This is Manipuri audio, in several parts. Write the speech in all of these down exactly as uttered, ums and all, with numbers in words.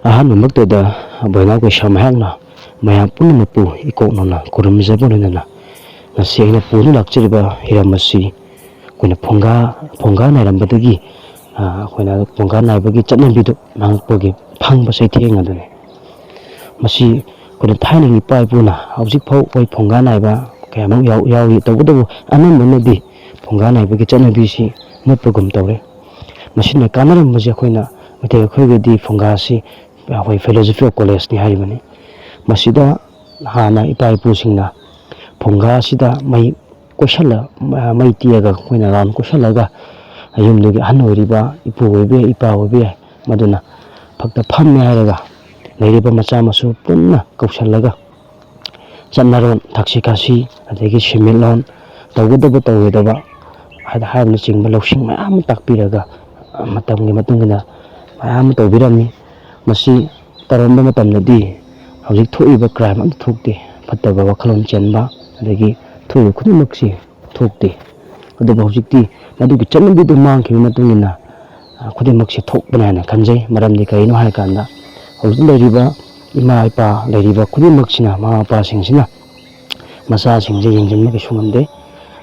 ꯑꯍꯥꯟꯕꯃꯛꯇꯗ ꯑꯕꯣꯏꯅꯥꯎ ꯀꯩꯁꯥ ꯃꯍꯥꯛꯅ ꯃꯌꯥꯝ ꯄꯨꯝꯅꯃꯛꯄꯨ ꯏꯀꯣꯛ ꯅꯧꯅ ꯈꯨꯔꯨꯝꯖꯕ ꯂꯣꯏꯅꯅ, ꯉꯁꯤ ꯑꯩꯅ ꯄꯨꯗꯨꯅ ꯂꯥꯛꯆꯔꯤꯕ ꯍꯤꯔꯝ ꯑꯁꯤ ꯑꯩꯈꯣꯏꯅ ꯐꯨꯡꯒꯥ ꯐꯨꯡꯒꯥ ꯅꯥꯏꯔꯝꯕꯗꯒꯤ, ꯑ, ꯑꯩꯈꯣꯏꯅ ꯐꯨꯡꯒꯥ ꯅꯥꯏꯕꯒꯤ ꯆꯠꯅꯕꯤꯗꯨ ꯃꯥꯡꯉꯛꯄꯒꯤ ꯐꯪꯕ ꯆꯩꯊꯦꯡ ꯑꯗꯨꯅꯤ꯫ ꯃꯁꯤ ꯑꯩꯈꯣꯏꯅ ꯊꯥꯏꯅꯒꯤ ꯏꯄꯥ ꯏꯄꯨꯅ ꯍꯧꯖꯤꯛꯐꯥꯎ ꯑꯩꯈꯣꯏ ꯐꯨꯡꯒꯥ ꯅꯥꯏꯕ ꯀꯌꯥꯃꯨꯛ ꯌꯥꯎ- ꯌꯥꯎꯔꯤ꯫ ꯇꯧꯕꯇꯕꯨ ꯑꯅꯝꯕꯅꯗꯤ ꯐꯨꯡꯒꯥ ꯅꯥꯏꯕꯒꯤ ꯆꯠꯅꯕꯤꯁꯤ ꯃꯨꯠꯄꯒꯨꯝ ꯇꯧꯔꯦ꯫ ꯃꯁꯤꯅ ꯀꯥꯟꯅꯔꯝꯕꯁꯦ ꯑꯩꯈꯣꯏꯅ ꯃꯩꯇꯩ ꯑꯩꯈꯣꯏꯒꯤꯗꯤ ꯐꯨꯡꯒꯥꯁꯤ ꯑꯩꯈꯣꯏ ꯐꯤꯂꯣꯖꯣꯐꯤ ꯀꯣꯂꯦꯖꯅꯤ ꯍꯥꯏꯔꯤꯕꯅꯤ꯫ ꯃꯁꯤꯗ ꯍꯥꯟꯅ ꯏꯄꯥ ꯏꯄꯨꯁꯤꯡꯅ ꯐꯨꯡꯒꯥꯁꯤꯗ ꯃꯩ ꯀꯣꯏꯁꯜꯂ-, ꯃꯩ ꯇꯤꯛꯑꯒ ꯑꯩꯈꯣꯏꯅ ꯔꯥꯎꯟ ꯀꯣꯏꯁꯜꯂꯒ ꯌꯨꯝꯗꯨꯒꯤ ꯑꯍꯟ ꯑꯣꯏꯔꯤꯕ ꯏꯄꯨ ꯑꯣꯏꯕ ꯌꯥꯏ, ꯏꯄꯥ ꯑꯣꯏꯕ ꯌꯥꯏ, ꯃꯗꯨꯅ ꯐꯛꯇ ꯐꯝꯃꯦ ꯍꯥꯏꯔꯒ ꯂꯩꯔꯤꯕ ꯃꯆꯥ ꯃꯁꯨ ꯄꯨꯟꯅ ꯀꯧꯁꯜꯂꯒ ꯆꯠꯅꯔꯣꯟ, ꯊꯛꯁꯤ ꯈꯥꯁꯤ, ꯑꯗꯒꯤ ꯁꯦꯟꯃꯤꯠꯂꯣꯟ, ꯇꯧꯒꯗꯕ ꯇꯧꯔꯣꯏꯗꯕ ꯍꯥꯏꯗ ꯍꯥꯏꯕꯅꯆꯤꯡꯕ ꯂꯧꯁꯤꯡ ꯃꯌꯥꯝ ꯑꯃ ꯇꯥꯛꯄꯤꯔꯒ, ꯑ, ꯃꯇꯝꯒꯤ ꯃꯇꯨꯡ ꯏꯟꯅ ꯃꯌꯥꯝ ꯑꯃ ꯇꯧꯕꯤꯔꯝꯃꯤ꯫ ꯃꯁꯤ ꯇꯧꯔꯝꯕ ꯃꯇꯝꯗꯗꯤ ꯍꯧꯖꯤꯛ ꯊꯣꯛꯏꯕ ꯀ꯭ꯔꯥꯏꯝ ꯑꯃꯇ ꯊꯣꯛꯇꯦ, ꯐꯠꯇꯕ ꯋꯥꯈꯜꯂꯣꯟ ꯆꯦꯟꯕ, ꯑꯗꯒꯤ ꯊꯣꯛꯏꯕ ꯈꯨꯗꯤꯡꯃꯛꯁꯤ ꯊꯣꯛꯇꯦ꯫ ꯑꯗꯨꯕꯨ ꯍꯧꯖꯤꯛꯇꯤ ꯃꯗꯨꯒꯤ ꯆꯠꯅꯕꯤꯗꯨ ꯃꯥꯡꯈꯤꯕꯒꯤ ꯃꯇꯨꯡ ꯏꯟꯅ, ꯑ, ꯈꯨꯗꯤꯡꯃꯛꯁꯦ ꯊꯣꯛꯄꯅꯦ ꯍꯥꯏꯅ ꯈꯟꯖꯩ꯫ ꯃꯔꯝꯗꯤ ꯀꯔꯤꯅꯣ ꯍꯥꯏꯔꯀꯥꯟꯗ, ꯍꯧꯖꯤꯛ ꯂꯩꯔꯤꯕ ꯏꯃꯥ ꯏꯄꯥ ꯂꯩꯔꯤꯕ ꯈꯨꯗꯤꯡꯃꯛꯁꯤꯅ, ꯃꯃꯥ ꯃꯄꯥꯁꯤꯡꯁꯤꯅ ꯃꯆꯥꯁꯤꯡꯁꯦ ꯌꯦꯡꯁꯤꯟꯕ ꯀꯩꯁꯨ ꯉꯝꯗꯦ꯫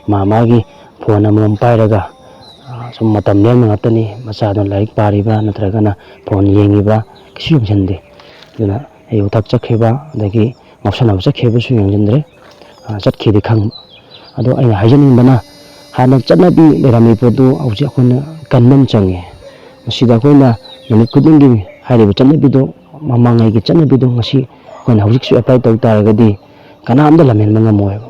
ꯃꯥ ꯃꯥꯒꯤ ꯐꯣꯟ ꯑꯃꯃꯝ ꯄꯥꯏꯔꯒ, ꯑ, ꯁꯨꯝ ꯃꯇꯝ ꯂꯦꯟꯕ ꯉꯥꯛꯇꯅꯤ꯫ ꯃꯆꯥꯗꯨꯅ ꯂꯥꯏꯔꯤꯛ ꯄꯥꯔꯤꯕ꯭ꯔꯥ ꯅꯠꯇ꯭ꯔꯒꯅ ꯐꯣꯟ ꯌꯦꯡꯉꯤꯕ꯭ꯔꯥ ꯀꯩꯁꯨ ꯌꯦꯡꯁꯤꯟꯗꯦ꯫ ꯑꯗꯨꯅ ꯑꯌꯨꯛ ꯊꯛ ꯆꯠꯈꯤꯕ, ꯑꯗꯒꯤ ꯉꯥꯎꯁꯟꯅꯕ ꯆꯠꯈꯤꯕꯁꯨ ꯌꯦꯡꯁꯤꯟꯗ꯭ꯔꯦ꯫ ꯑ, ꯆꯠꯈꯤꯗꯤ ꯈꯪꯕ꯫ ꯑꯗꯣ ꯑꯩꯅ ꯍꯥꯏꯖꯅꯤꯡꯕꯅ, ꯍꯥꯟꯅ ꯆꯠꯅꯕꯤ ꯂꯩꯔꯝꯃꯤ ꯄꯣꯠꯇꯨ ꯍꯧꯖꯤꯛ ꯑꯩꯈꯣꯏꯅ ꯀꯟꯕ ꯑꯃ ꯆꯪꯉꯦ꯫ ꯃꯁꯤꯗ ꯑꯩꯈꯣꯏꯅ ꯅꯨꯃꯤꯠ ꯈꯨꯗꯤꯡꯒꯤ ꯍꯥꯏꯔꯤꯕ ꯆꯠꯅꯕꯤꯗꯨ, ꯃꯃꯥꯡꯉꯩꯒꯤ ꯆꯠꯅꯕꯤꯗꯨ ꯉꯁꯤ ꯑꯩꯈꯣꯏꯅ ꯍꯧꯖꯤꯛꯁꯨ ꯑꯦꯄ꯭ꯂꯥꯏ ꯇꯧ ꯇꯥꯔꯒꯗꯤ ꯀꯅꯥꯝꯇ ꯂꯝꯍꯦꯟꯕ ꯉꯝꯃꯣꯏꯕ꯫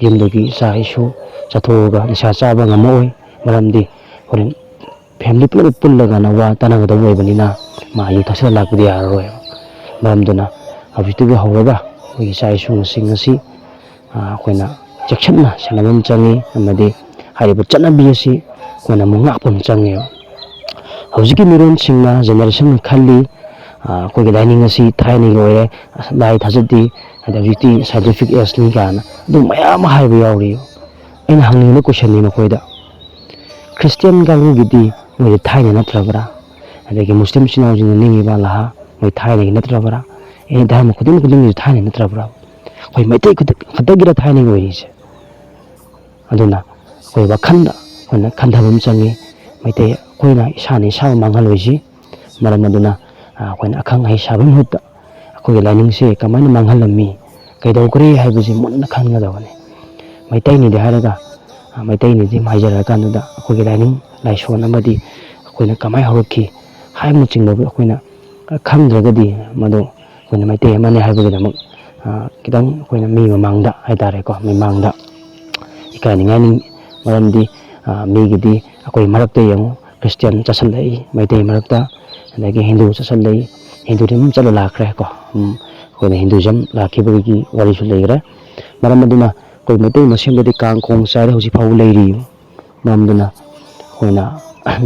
ꯌꯨꯝꯗꯒꯤ ꯏꯆꯥ ꯏꯁꯨ ꯆꯠꯊꯣꯛꯑꯒ ꯅꯤꯁꯥ ꯆꯥꯕ ꯉꯝꯃꯛꯑꯣꯏ꯫ ꯃꯔꯝꯗꯤ ꯍꯣꯔꯦꯟ ꯐꯦꯃꯤꯂꯤ ꯄꯨꯂꯞ ꯄꯨꯜꯂꯒꯅ ꯋꯥ ꯇꯥꯟꯅꯒꯗꯕ ꯑꯣꯏꯕꯅꯤꯅ, ꯃꯥ ꯌꯨ ꯊꯛꯆꯜꯂ ꯂꯥꯛꯄꯗꯤ ꯌꯥꯔꯔꯣꯏꯕ꯫ ꯃꯔꯝꯗꯨꯅ ꯍꯧꯖꯤꯛꯇꯒꯤ ꯍꯧꯔꯒ ꯑꯩꯈꯣꯏꯒꯤ ꯏꯆꯥ ꯏꯁꯨꯁꯤꯡ ꯑꯁꯤ, ꯑ, ꯑꯩꯈꯣꯏꯅ ꯆꯦꯛꯁꯤꯟꯅ ꯁꯦꯟꯅꯕ ꯑꯃ ꯆꯪꯉꯤ꯫ ꯑꯃꯗꯤ ꯍꯥꯏꯔꯤꯕ ꯆꯠꯅꯕꯤ ꯑꯁꯤ ꯑꯩꯈꯣꯏꯅ ꯑꯃꯨꯛ ꯉꯥꯛꯄ ꯑꯃ ꯆꯪꯉꯦꯕ꯫ ꯍꯧꯖꯤꯛꯀꯤ ꯃꯤꯔꯣꯟꯁꯤꯡꯅ, ꯖꯦꯅꯦꯔꯦꯁꯟꯅ ꯈꯜꯂꯤ, ꯑ, ꯑꯩꯈꯣꯏꯒꯤ ꯂꯥꯏꯅꯤꯡ ꯑꯁꯤ ꯊꯥꯏꯅꯒꯤ ꯑꯣꯏꯔꯦ, ꯑꯁ, ꯂꯥꯏ ꯊꯥꯖꯗꯦ, ꯑꯗ ꯍꯧꯖꯤꯛꯇꯤ ꯁꯥꯏꯟꯇꯤꯐꯤꯛ ꯑꯦꯖꯅꯤ ꯀꯥꯏꯅ ꯑꯗꯨꯝ ꯃꯌꯥꯝ ꯑꯃ ꯍꯥꯏꯕ ꯌꯥꯎꯔꯤ꯫ ꯑꯩꯅ ꯍꯪꯅꯤꯡꯕ ꯀꯣꯏꯁꯟꯅꯤ ꯃꯈꯣꯏꯗ, ꯈ꯭ꯔꯤꯁꯇꯤꯌꯥꯟ ꯀꯥꯡꯕꯨꯒꯤꯗꯤ ꯃꯣꯏꯗꯤ ꯊꯥꯏꯅ ꯅꯠꯇ꯭ꯔꯕ꯭ꯔꯥ? ꯑꯗꯒꯤ ꯃꯨꯁꯂꯤꯝ ꯏꯆꯤꯟ ꯏꯅꯥꯎꯁꯤꯡꯅ ꯅꯤꯡꯉꯤꯕ ꯑꯜꯂꯥꯍ, ꯃꯣꯏ ꯊꯥꯏꯅꯒꯤ ꯅꯠꯇ꯭ꯔꯕ꯭ꯔꯥ? ꯑꯦꯅꯤ ꯙꯔꯃ ꯈꯨꯗꯤꯡ ꯈꯨꯗꯤꯡꯒꯤꯁꯨ ꯊꯥꯏꯅ ꯅꯠꯇ꯭ꯔꯕ꯭ꯔꯥ? ꯑꯩꯈꯣꯏ ꯃꯩꯇꯩ ꯈꯨꯗꯤꯡ ꯈꯛꯇꯒꯤꯔ ꯊꯥꯏꯅꯒꯤ ꯑꯣꯏꯔꯤꯁꯦ? ꯑꯗꯨꯅ ꯑꯩꯈꯣꯏ ꯋꯥꯈꯜꯗ ꯑꯩꯈꯣꯏꯅ ꯈꯟꯊꯕ ꯑꯃ ꯆꯪꯉꯤ꯫ ꯃꯩꯇꯩ ꯑꯩꯈꯣꯏꯅ ꯏꯁꯥꯅ ꯏꯁꯥꯕꯨ ꯃꯥꯡꯍꯜꯂꯣꯏꯁꯤ꯫ ꯃꯔꯝ ꯑꯗꯨꯅ ꯑꯩꯈꯣꯏꯅ ꯑꯈꯪ ꯑꯍꯩ ꯁꯥꯕꯒꯤ ꯃꯍꯨꯠꯇ ꯑꯩꯈꯣꯏꯒꯤ ꯂꯥꯏꯅꯤꯡꯁꯦ ꯀꯃꯥꯏꯅ ꯃꯥꯡꯍꯜꯂꯝꯃꯤ, ꯀꯩꯗꯧꯈ꯭ꯔꯦ ꯍꯥꯏꯕꯁꯤ ꯃꯨꯟꯅ ꯈꯟꯒꯗꯕꯅꯤ꯫ ꯃꯩꯇꯩꯅꯤꯗꯤ ꯍꯥꯏꯔꯒ, ꯃꯩꯇꯩꯅꯤꯗꯤ ꯍꯥꯏꯖꯔꯀꯥꯟꯗꯨꯗ ꯑꯩꯈꯣꯏꯒꯤ ꯂꯥꯏꯅꯤꯡ ꯂꯥꯏꯁꯣꯟ ꯑꯃꯗꯤ ꯑꯩꯈꯣꯏꯅ ꯀꯃꯥꯏꯅ ꯍꯧꯔꯛꯈꯤ ꯍꯥꯏꯕꯅꯆꯤꯡꯕꯕꯨ ꯑꯩꯈꯣꯏꯅ ꯈꯪꯗ꯭ꯔꯒꯗꯤ ꯃꯗꯨ ꯑꯩꯈꯣꯏꯅ ꯃꯩꯇꯩ ꯑꯃꯅꯤ ꯍꯥꯏꯕꯒꯤꯗꯃꯛ ꯈꯤꯇꯪ ꯑꯩꯈꯣꯏꯅ ꯃꯤ ꯃꯃꯥꯡꯗ ꯍꯥꯏꯇꯥꯔꯦꯀꯣ, ꯃꯤꯃꯥꯡꯗ ꯏꯀꯥꯏꯅꯤꯡꯉꯥꯏꯅꯤ꯫ ꯃꯔꯝꯗꯤ ꯃꯤꯒꯤꯗꯤ ꯑꯩꯈꯣꯏ ꯃꯔꯛꯇ ꯌꯦꯡꯉꯨ, ꯈ꯭ꯔꯤꯁꯇꯤꯌꯥꯟ ꯆꯠꯁꯤꯜꯂꯛꯏ, ꯃꯩꯇꯩ ꯃꯔꯛꯇ, ꯑꯗꯒꯤ ꯍꯤꯟꯗꯨ ꯆꯠꯁꯤꯜꯂꯛꯏ, ꯍꯤꯟꯗꯨꯗꯤ ꯑꯗꯨꯝ ꯆꯠꯂ ꯂꯥꯛꯈ꯭ꯔꯦ ꯀꯣ꯫ ꯑꯩꯈꯣꯏꯅ ꯍꯤꯟꯗꯨꯏꯖꯝ ꯂꯥꯛꯈꯤꯕꯒꯤ ꯋꯥꯔꯤꯁꯨ ꯂꯩꯈ꯭ꯔꯦ꯫ ꯃꯔꯝ ꯑꯗꯨꯅ ꯑꯩꯈꯣꯏ ꯃꯩꯇꯩ ꯃꯁꯦꯟꯗꯗꯤ ꯀꯥꯡ ꯈꯣꯡ ꯆꯥꯏꯔꯦ, ꯍꯧꯖꯤꯛ ꯐꯥꯎꯕ ꯂꯩꯔꯤ꯫ ꯃꯔꯝ ꯑꯗꯨꯅ ꯑꯩꯈꯣꯏꯅ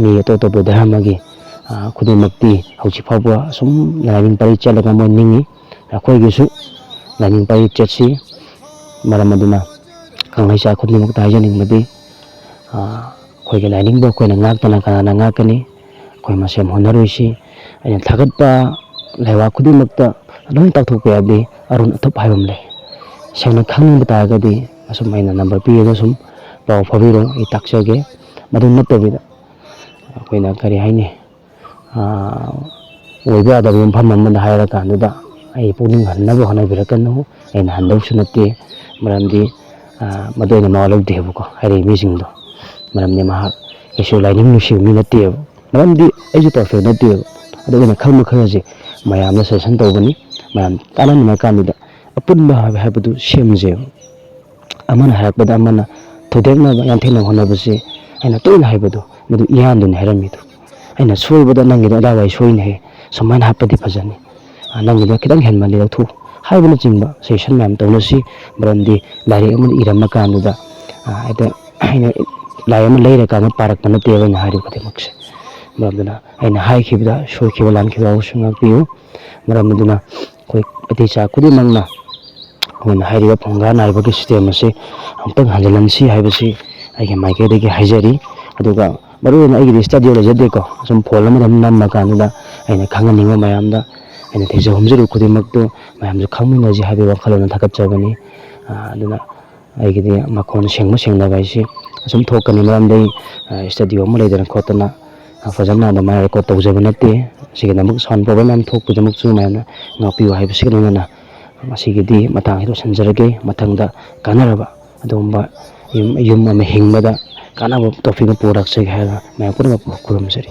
ꯃꯤ ꯑꯇꯣꯞ ꯑꯇꯣꯞꯄ ꯙꯔꯃꯒꯤ ꯈꯨꯗꯤꯡꯃꯛꯇꯤ ꯍꯧꯖꯤꯛ ꯐꯥꯎꯕ ꯑꯁꯨꯝ ꯂꯥꯏꯅꯤꯡ ꯄꯔꯤ ꯆꯠꯂꯒ ꯃꯣꯏ ꯅꯤꯡꯉꯤ꯫ ꯑꯩꯈꯣꯏꯒꯤꯁꯨ ꯂꯥꯏꯅꯤꯡ ꯄꯔꯤ ꯆꯠꯁꯤ꯫ ꯃꯔꯝ ꯑꯗꯨꯅ ꯀꯪꯂꯩꯆꯥ ꯈꯨꯗꯤꯡꯃꯛꯇ ꯍꯥꯏꯖꯅꯤꯡꯕꯗꯤ, ꯑꯩꯈꯣꯏꯒꯤ ꯂꯥꯏꯅꯤꯡꯕꯨ ꯑꯩꯈꯣꯏꯅ ꯉꯥꯛꯇꯅ ꯀꯅꯥꯅ ꯉꯥꯛꯀꯅꯤ? ꯑꯩꯈꯣꯏ ꯃꯁꯦꯟ ꯍꯣꯠꯅꯔꯣꯏꯁꯤ꯫ ꯑꯩꯅ ꯊꯥꯒꯠꯄ ꯂꯩꯕꯥꯛ ꯈꯨꯗꯤꯡꯃꯛꯇ ꯂꯣꯏ ꯇꯥꯛꯊꯣꯛꯄ ꯌꯥꯗꯦ꯫ ꯑꯔꯨꯟ ꯑꯊꯨꯞ ꯍꯥꯏꯕ ꯑꯃ ꯂꯩ꯫ ꯁꯦꯡꯅ ꯈꯪꯅꯤꯡꯕ ꯇꯥꯔꯒꯗꯤ ꯑꯁꯨꯝ ꯑꯩꯅ ꯅꯝꯕꯔ ꯄꯤꯔꯒ ꯁꯨꯝ ꯄꯥꯎ ꯐꯥꯎꯕꯤꯔꯣ, ꯑꯩ ꯇꯥꯛꯆꯒꯦ꯫ ꯃꯗꯨ ꯅꯠꯇꯕꯤꯗ ꯑꯩꯈꯣꯏꯅ ꯀꯔꯤ ꯍꯥꯏꯅꯤ, ꯑꯣꯏꯕ ꯌꯥꯗꯕ ꯃꯐꯝ ꯑꯃꯗ ꯍꯥꯏꯔꯀꯥꯟꯗꯨꯗ ꯑꯩ ꯄꯨꯛꯅꯤꯡ ꯍꯟꯅꯕ ꯍꯣꯠꯅꯕꯤꯔꯛꯀꯅꯨ꯫ ꯑꯩꯅ ꯍꯟꯗꯧꯁꯨ ꯅꯠꯇꯦ, ꯃꯔꯝꯗꯤ ꯃꯗꯨ ꯑꯩꯅ ꯃꯋꯥ ꯂꯧꯗꯦꯕꯀꯣ, ꯍꯥꯏꯔꯤꯕ ꯃꯤꯁꯤꯡꯗꯣ꯫ ꯃꯔꯝꯗꯤ ꯃꯍꯥꯛ ꯀꯩꯁꯨ ꯂꯥꯏꯅꯤꯡ ꯅꯨꯡꯁꯤꯕ ꯃꯤ ꯅꯠꯇꯦꯕ꯫ ꯃꯔꯝꯗꯤ ꯑꯩꯁꯨ ꯄꯔꯐꯦꯛ ꯅꯠꯇꯦꯕ꯫ ꯑꯗꯣ ꯑꯩꯅ ꯈꯪꯕ ꯈꯔꯁꯦ ꯃꯌꯥꯝꯅ ꯁꯖꯦꯁꯟ ꯇꯧꯕꯅꯤ, ꯃꯌꯥꯝ ꯇꯥꯟꯅꯃꯤꯟꯅ ꯀꯥꯟꯗꯨꯗ ꯑꯄꯨꯟꯕ ꯍꯥꯏꯕ ꯍꯥꯏꯕꯗꯨ ꯁꯦꯝꯁꯦꯕ꯫ ꯑꯃꯅ ꯍꯥꯏꯔꯛꯄꯗ ꯑꯃꯅ ꯊꯨꯗꯦꯛꯅꯕ, ꯌꯥꯟꯊꯦꯛꯅꯕ ꯍꯣꯠꯅꯕꯁꯦ ꯑꯩꯅ ꯇꯣꯏꯅ ꯍꯥꯏꯕꯗꯣ, ꯃꯗꯨ ꯏꯌꯥꯟꯗꯨꯅꯤ ꯍꯥꯏꯔꯝꯃꯤꯗꯣ꯫ ꯑꯩꯅ ꯁꯣꯏꯕꯗ ꯅꯪꯒꯤꯗꯣ ꯑꯗꯥꯏꯋꯥꯏ ꯁꯣꯏꯅꯦꯍꯦ, ꯁꯨꯃꯥꯏꯅ ꯍꯥꯞꯄꯗꯤ ꯐꯖꯅꯤ, ꯅꯪꯒꯤꯗꯣ ꯈꯤꯇꯪ ꯍꯦꯟꯃꯜꯂꯤ, ꯂꯧꯊꯣꯛꯎ ꯍꯥꯏꯕꯅꯆꯤꯡꯕ ꯁꯖꯦꯁꯟ ꯃꯌꯥꯝ ꯇꯧꯅꯁꯤ꯫ ꯃꯔꯝꯗꯤ ꯂꯥꯏꯔꯤꯛ ꯑꯃ ꯏꯔꯝꯃ ꯀꯥꯟꯗꯨꯗ ꯍꯦꯛꯇ ꯑꯩꯅ ꯂꯥꯏꯔꯤꯛ ꯑꯃ ꯂꯩꯔꯀꯥꯟꯗ ꯄꯥꯔꯛꯄ ꯅꯠꯇꯦꯕ ꯑꯩꯅ ꯍꯥꯏꯔꯤꯕ ꯈꯨꯗꯤꯡꯃꯛꯁꯦ꯫ ꯃꯔꯝ ꯑꯗꯨꯅ ꯑꯩꯅ ꯍꯥꯏꯈꯤꯕꯗ ꯁꯣꯏꯈꯤꯕ ꯂꯥꯟꯈꯤꯕ ꯌꯥꯎꯔꯁꯨ ꯉꯥꯛꯄꯤꯌꯨ꯫ ꯃꯔꯝ ꯑꯗꯨꯅ ꯑꯩꯈꯣꯏ ꯃꯩꯇꯩ ꯏꯆꯥ ꯈꯨꯗꯤꯡꯃꯛꯅ ꯑꯩꯈꯣꯏꯅ ꯍꯥꯏꯔꯤꯕ ꯐꯨꯡꯒꯥ ꯅꯥꯏꯕꯒꯤ ꯁꯤꯁꯇꯦꯝ ꯑꯁꯤ ꯑꯃꯨꯛꯇꯪ ꯍꯟꯖꯤꯜꯍꯟꯁꯤ ꯍꯥꯏꯕꯁꯤ ꯑꯩꯒꯤ ꯃꯥꯏꯀꯩꯗꯒꯤ ꯍꯥꯏꯖꯔꯤ꯫ ꯑꯗꯨꯒ ꯃꯔꯨ ꯑꯣꯏꯅ ꯑꯩꯒꯤꯗꯤ ꯁ꯭ꯇꯗꯤꯑꯣ ꯂꯩꯖꯗꯦꯀꯣ꯫ ꯁꯨꯝ ꯐꯣꯟ ꯑꯃꯗ ꯅꯝꯃꯀꯥꯟꯗ ꯑꯩꯅ ꯈꯪꯍꯟꯅꯤꯡꯕ ꯃꯌꯥꯝꯗ ꯑꯩꯅ ꯊꯤꯖ ꯍꯨꯝꯖꯔꯨ ꯈꯨꯗꯤꯡꯃꯛꯇꯨ ꯃꯌꯥꯝꯁꯨ ꯈꯪꯃꯤꯟꯅꯁꯤ ꯍꯥꯏꯕꯒꯤ ꯋꯥꯈꯜꯂꯣꯟꯅ ꯊꯥꯒꯠꯆꯕꯅꯤ꯫ ꯑꯗꯨꯅ ꯑꯩꯒꯤꯗꯤ ꯃꯈꯣꯟ ꯁꯦꯡꯕ ꯁꯦꯡꯗꯕ ꯍꯥꯏꯁꯤ ꯑꯁꯨꯝ ꯊꯣꯛꯀꯅꯤ꯫ ꯃꯔꯝꯗꯤ ꯑꯩ ꯁ꯭ꯇꯗꯤꯑꯣ ꯑꯃ ꯂꯩꯗꯅ ꯈꯣꯠꯇꯅ ꯐꯖꯅ ꯑꯗꯨꯃꯥꯏꯅ ꯔꯦꯀꯣꯔꯠ ꯇꯧꯖꯕ ꯅꯠꯇꯦ꯫ ꯑꯁꯤꯒꯤꯗꯃꯛ ꯁꯥꯎꯟ ꯄ꯭ꯔꯣꯕ꯭ꯂꯦꯝ ꯌꯥꯝ ꯊꯣꯛꯄꯁꯤꯃꯛꯁꯨ ꯃꯌꯥꯝꯅ ꯉꯥꯛꯄꯤꯌꯨ ꯍꯥꯏꯕꯁꯤꯒ ꯂꯣꯏꯅꯅ ꯉꯁꯤꯒꯤꯗꯤ ꯃꯇꯥꯡ ꯑꯁꯤꯗ ꯂꯣꯏꯁꯤꯟꯖꯔꯒꯦ꯫ ꯃꯊꯪꯗ ꯀꯥꯟꯅꯔꯕ ꯑꯗꯨꯒꯨꯝꯕ ꯌꯨꯝ, ꯌꯨꯝ ꯑꯃ ꯍꯤꯡꯕꯗ ꯀꯥꯟꯅꯕ ꯇꯣꯄꯤꯛ ꯑꯃ ꯄꯨꯔꯛꯆꯒꯦ ꯍꯥꯏꯅ ꯃꯌꯥꯝ ꯄꯨꯝꯅꯃꯛꯄꯨ ꯈꯨꯔꯨꯝꯖꯔꯤ꯫